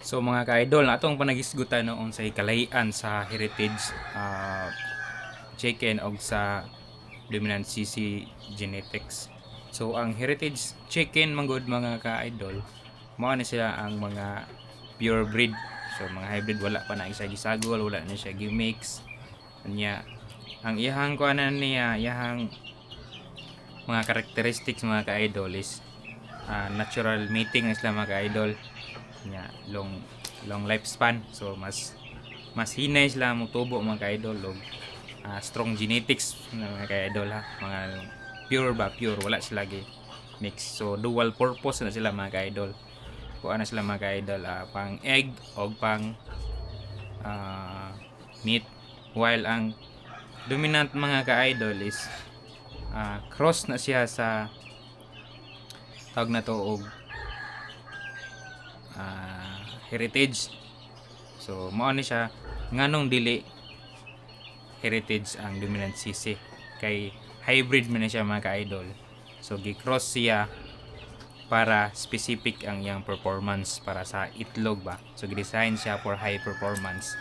So mga ka-idol, atong panagisgutan no unsay kalahian sa heritage chicken og sa dominant CC genetics. So ang heritage chicken manggod, mga ka-idol, mao ni sila ang mga pure breed. So mga hybrid, wala pa na isa gisagol, wala na siya gimix. Nya ang iyahang kuanan niya, iyahang mga characteristics, mga ka-idol, is natural mating na sila, mga ka-idol. Nya long long lifespan, so mas mas hinay sila motubo, mga ka-idol, og strong genetics na, mga ka-idol ha, mga pure ba, pure, wala sila gi mix. So dual purpose na sila, mga ka-idol. Kuha na sila, mga ka-idol, pang egg og pang meat, while ang dominant, mga ka-idol, is cross na siya sa tawag na to og heritage. So mao ni siya nganong dili heritage ang dominant CC, kay hybrid man na siya, mga ka-idol. So gi-cross siya para specific ang iyang performance para sa itlog ba. So gi-design siya for high performance.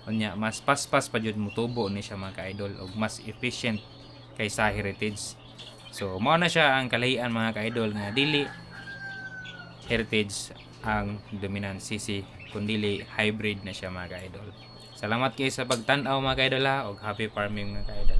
Unya mas paspas pa jud mutubo ni siya, mga ka-idol, ug mas efficient kaysa heritage. So mao na siya ang kalahian, mga ka-idol, nga dili heritage ang dominant CC kundili hybrid na siya, mga ka-idol. Salamat kayo sa pagtan-aw, mga ka-idol ha, ug happy farming, mga ka-idol.